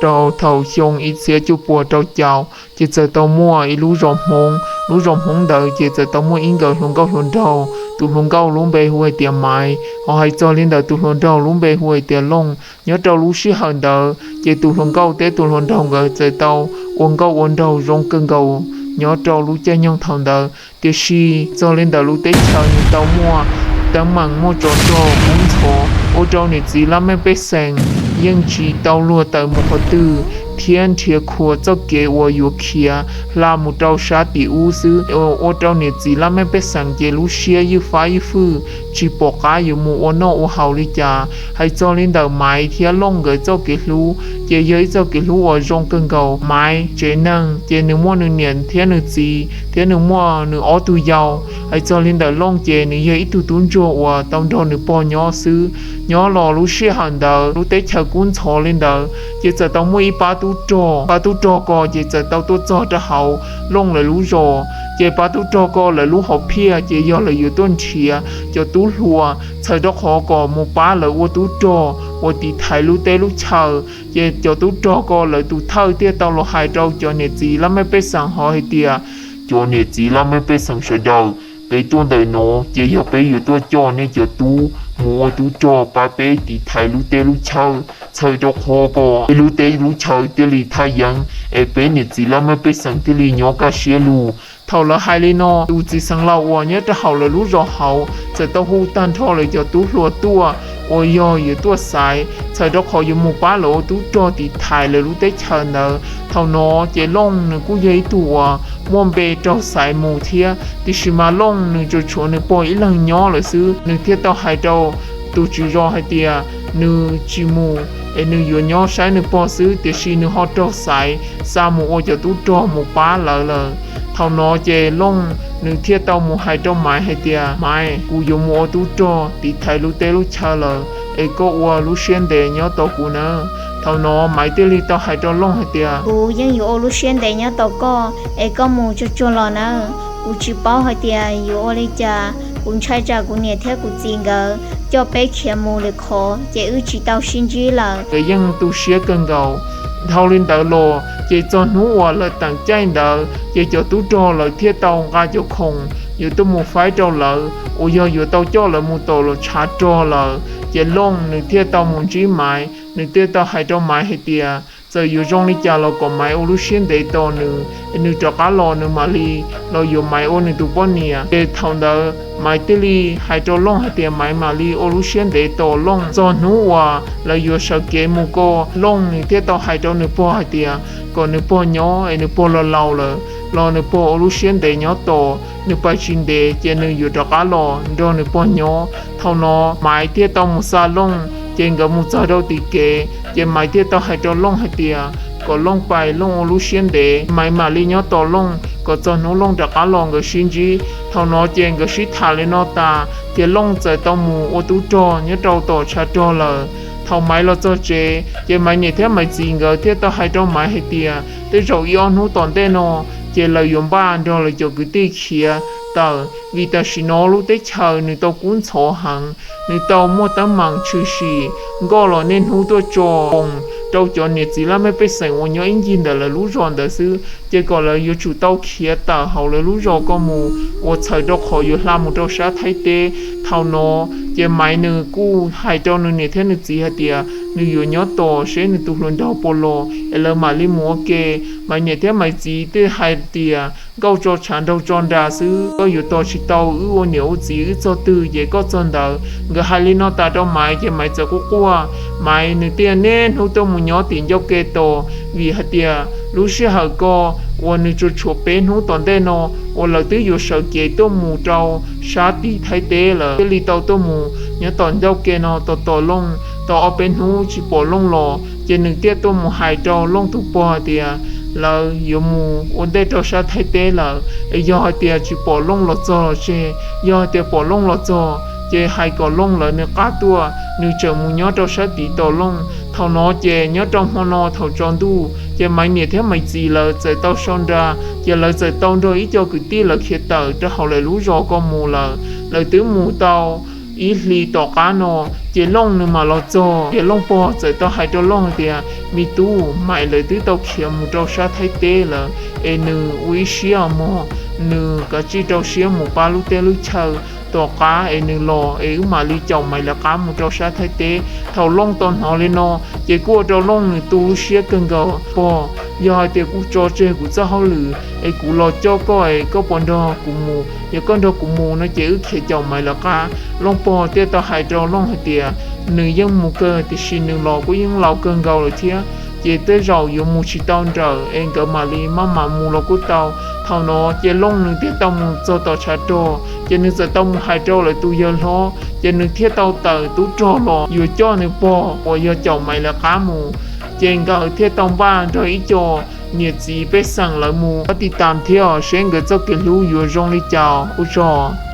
Rau thaum xyoo ib txhiab cuaj puas rau caum ces txawm tau muaj ib lub zos Hmoob, lub zos Hmoob ntawd ces txawm tau muaj ib nkawd hluas nkauj hluas nraug. Tus hluas nkauj lub npe hu hais tias Maiv, ho hais txog li ntawm tus hluas nraug lub npe hu hais tias Looj. Nyob rau lub sij hawm ntawd ces tus hluas nkauj thiab tus hluas nraug nkawd txawm tau ua nkauj ua nraug zoo kawg nkaus nyob rau lub caij nyoog thaum ntawd. Tiam sis txog li ntawm lub teb chaws nws tau muaj teeb meem muaj tsov rog kub ntxhov, ua rau niam txiv laj mej pej xeem yeej tsis tau luag tawm mus qhov twg thiab nrhiav khuas txoj kev uas yuav khiav hla mus rau sab tim ub xwb. Ua rau niam txiv laj mej pej xeem ces lub siab ywj fab ywj fwj, tsis pom qab yuav mus ua noj ua haus li cas. Hais txog li ntawm Maiv thiab Looj nkawd txoj kev hlub ces yog ib txoj kev hlub uas zoo kawg nkaus. Maiv tsev neeg ces nws muaj nws niam thiab nws txiv thiab nws muaj nws ob tug yau. Hais txog li ntawm Looj ces nws yog ib tug tub ntsuag uas tau nrog nws pog nyob xwb. Nyob los lub sij hawm ntawd lub teb chaws kub ntxhov li ntawd ces txawm tau muaj ib pab tub rog. Pab tub rog ko ces txawm tau tuaj txog rau hauv Looj lawv lub zos. Ces pab tub rog ko lawv lub hom phiaj ces yog lawv yuav tuaj nrhiav cov tub hluas txhawm rau qhov kom mus pab lawv ua tub rog uas tiv thaiv lub teb lub chaw. Ces cov tub rog ko lawv tus thawj thiaj tau los hais rau cov niam txiv laj mej pej xeem hov hais tias, cov niam txiv laj mej pej xeem sawv daws, peb tuaj ntawm no ces yog peb yuav tuaj coj nej cov tub mus ua tub rog pab peb tiv thaiv lub teb lub chaw, txhawm rau qhov kom peb lub teb lub chaw thiaj li thaj yeeb es peb niam txiv laj mej pej xeem thiaj li nyob kaj siab lug. Thaum lawv hais li no, tus txiv xeev laus uas nyob rau hauv lawv lub zos hauv txawm tau hu tag nrho lawv cov tub hluas tuaj uas yog yuav tuaj xaiv, txhawm rau qhov yuav mus pab lawv ua tub rog tiv thaiv lawv lub teb chaws ntawd. Thaum no ces Looj nws kuj yog ib tug uas muaj npe raug xaiv mus thiab, tiam sis mas Looj nws tsuas tshuav nws pog ib leeg nyob lawm xwb. Nws thiaj tau hais rau tus tswv zos hais tias nws tsis mus es nws yuav nyob saib nws pog xwb, tiam sis nws ho raug xaiv xa mus ua cov tub rog mus pab lawv lawm. Thaum no ces Looj nws thiaj tau mus hais rau Maiv hais tias, Maiv, kuv yuav mus ua tub rog tiv thaiv lub teb lub chaw lawm, es koj ua lub siab ntev nyob tos kuv nawb. Thaum no Maiv thiaj li tau hais rau Looj hais tias, kuv yeej yuav ua lub siab ntev nyob tos koj, es koj mus tsuag tsuag los nawb. Kuv tsis paub hais tias yuav ua li cas, kuv ntshai tsam kuv niam thiab kuv txiv nkawd coj peb khiav mus lwm qhov ces wb tsis tau sib ntsib lawm. Nkawd yeej tu siab kawg nkaus. Dhau li ntawd los ces txog hnub uas lawv teem caij ntawd ces cov tub rog lawv thiaj tau nqa cov khoom yuav tuaj mus faib rau lawv uas yog yuav tau coj lawv mus tom los tshav rog lawm. Ces Looj nws thiaj tau mus ntsib Maiv, nws thiaj tau hais rau Maiv hais tias txawm yuav zoo li cas los kom Maiv ua lub siab ntev tos nws, es nws rov qab los nws mam li los yuav Maiv ua nws tus poj niam. Ces thaum ntawd Maiv thiaj li hais rau Looj hais tias Maiv mam li ua lub siab ntev tos Looj txog hnub uas lawv yuav sawv kev mus ko. Looj nws thiaj tau hais rau nws pog hais tias kom nws pog nyob es nws pog los laus lawm, los nws pog ua lub siab ntev nyob tos, nws pais tsis ntev ces nws yuav rov qab los nrog nws pog nyob. Thaum no Maiv thiaj tau mus xa Looj, ces nkawd mus txog rau tim kev ces Maiv thiaj tau hais rau Looj hais tias kom Looj pais, Looj ua lub siab ntev, Maiv mam li nyob tos Looj kom txog hnub Looj rov qab los nkawd sib ntsib. Thaum no ces nkawd sib tham li no tas ces Looj txawm tau mus ua tub rog nyob rau tom tshav rog lawm. Thaum Maiv los txog tsev ces Maiv niam thiab Maiv txiv nkawd thiaj tau hais rau Maiv hais tias tej zaum ib ob hnub tom ntej no ces lawv yuav npaj nrog lawv cov kwv tij khiav tawm, vim tam sim no lub teb chaws nws tau kub ntxhov heev, nws tau muaj teeb meem tshwm sim, nkoj los niaj hnub tuaj tso poos rau cov niam txiv laj mej pej xeem uas nyob ib ncig ntawm lawv lub zos ntawd xwb, ces kom lawv yuav tsum tau khiav tawm hauv lawv lub zos ko mus, uas txhawm rau qhov yuav hla mus rau sab Thaib teb. Thaum no ces Maiv nws kuj hais rau nws niam thiab nws txiv hais tias nws yuav nyob tos seb nws tus hluas nraug puas los es lawv mam li mus ua ke. Maiv niam thiab Maiv txiv thiaj hais tias nkauj tso tshav nraug tso nra xwb, koj yuav tos tsis tau wb ua niam ua txiv wb txog twg ces koj txog ntawd. Nkawd hais li no tas rau Maiv ces Maiv txawm quaj quaj. Maiv nws thiaj niaj hnub tuaj mus nyob tim ncauj ke tos, vim hais tias lub sij hawm ko uas nws tsuas tshuav peb hnub tom ntej no uas lawv twb yuav sawv kev tuaj mus rau sab tim Thaib teb lawm, thiaj li tau tuaj mus nyob tom ncauj ke no tos tos Looj tau ob peb hnub tsis pom Looj los, ces nws thiaj tuaj mus hais rau Looj tus pog hais tias lawv yuav mus ua ntej rau sab Thaib teb lawm, es yog hais tias tsis pom Looj los txog los tseg, yog hais tias pom Looj los txog ces hais kom Looj lawv nws qab tuaj, nws tseem mus nyob rau sab tid tos Looj. Thaum no ces nyob rau hmo no thaum tsaus ntuj ces Maiv niam thiab Maiv txiv lawv txawm tau sau nra, ces lawv txawm tau nrog ib co kwv tij lawv khiav tawm rau hauv lawv lub zos ko mus lawm. Lawv twb mus tau ib hlis tom qab no, ces Looj nws mam los txog. Ces Looj pog txawm tau hais rau Looj hais tias, me tub, Maiv lawv twb tau khiav mus rau sab Thaib teb lawm, es nws ua ib siab mog, nws kav tsij rau siab mus pab lub teb lub chaw, tom qab es nws los es wb mam li caum Maiv lawv qab mus rau sab Thaib teb. Thaum Looj tau hnov li no, ces kuj ua rau Looj nws tu lub siab kawg nkaus. Pog, yog hais tias kuv tso tseg kuv txoj hauj lwm es kuv los coj koj es koj puas nrog kuv mus? Yog koj nrog kuv mus no ces wb khiav caum Maiv lawv qab. Looj pog thiaj tau hais rau Looj hais tias, nws yeej mus kawg, tiam sis nws los kuj yeej laus kawg nkaus lawm thiab, ces tej zaum yuav mus tsis tau nrawm es nkawd mam li maj mam mus los kuj tau. Thaum no ces Looj nws thiaj tau mus txog tom tshav rog, ces nws txawm tau mus hais rau lawv tus yawg hlob, ces nws thiaj tau tawm tub rog los yuav coj nws pog uas yog caum Maiv lawv qab mus. Ces nkawd thiaj tau npaj nrog ib co niam txiv pej xeem lawv mus. Pab tiv tam thiab seb nkawd txoj kev hlub yuav zoo li cas. Ua tsaug.